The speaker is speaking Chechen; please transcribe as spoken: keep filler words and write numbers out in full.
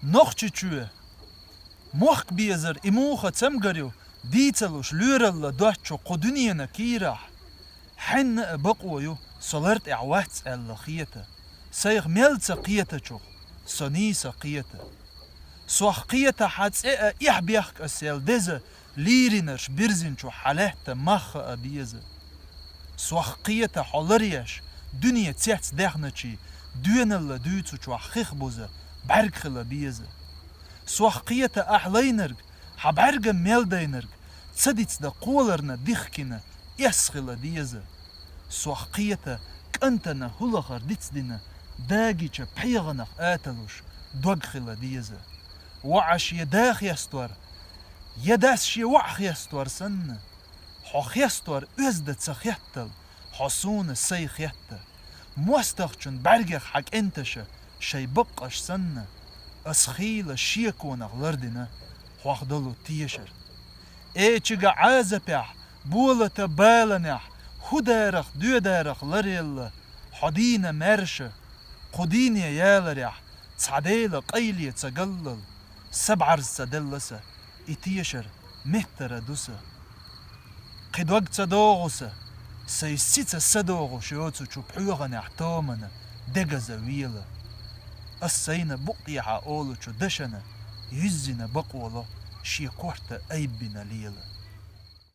Нохчийчоь мохк безар и муха цамгар ю дийцалуш лоьралла доцчу кху дуьненан кийрахь, хьенна а бакъо ю со лар тӀехь вац аьлла хета, сайх мел ца кхетачух со нийса кхета. Сох кхета хьан цӀе а эхь бехк ас ял деза, лийринарш бирзинчу хьан лаьтта мах хаа беза. Сох кхета хьо ларъеш, дуьне цец даьхначийн доьналла дуьйцучохь хих буза бӀаьрг хила беза. Сох кхета ахь лайнарг, хьан бӀаьрган мел дайнарг, ца дицдан кхоларна дихкина эс хила деза. Сох кхета кӀантана хӀуллахар дицдина, дагича пхьегӀанах аталуш дог хила деза. ВоӀа шен да хестор, я дас шен воӀ хестор санна, хьо хестор оьзда ца хеттал, хьо суна сай хетта. МостагӀчун бӀаьргех хьан кӀенташа шайн баккъаш санна, ас хийла шеконах лардина хьох долу тешар. Эчига Ӏазапехь, болата баланехь, хӀу дарах, доьдарах ларъелла, хьо дийна маьрша, кху дийне яларехь, цхьа Дела къайле ца галлал, са бӀарз ца делла сан, и тешар меттара ду сан. Кхин дог ца догӀу сан, сайн сица са догӀуш йоцучу пхьоьгӀанехь томана дегаза вела. Ас сайна букъехьа олучу дашана юьззина бакъо ло шен корта айббина лела.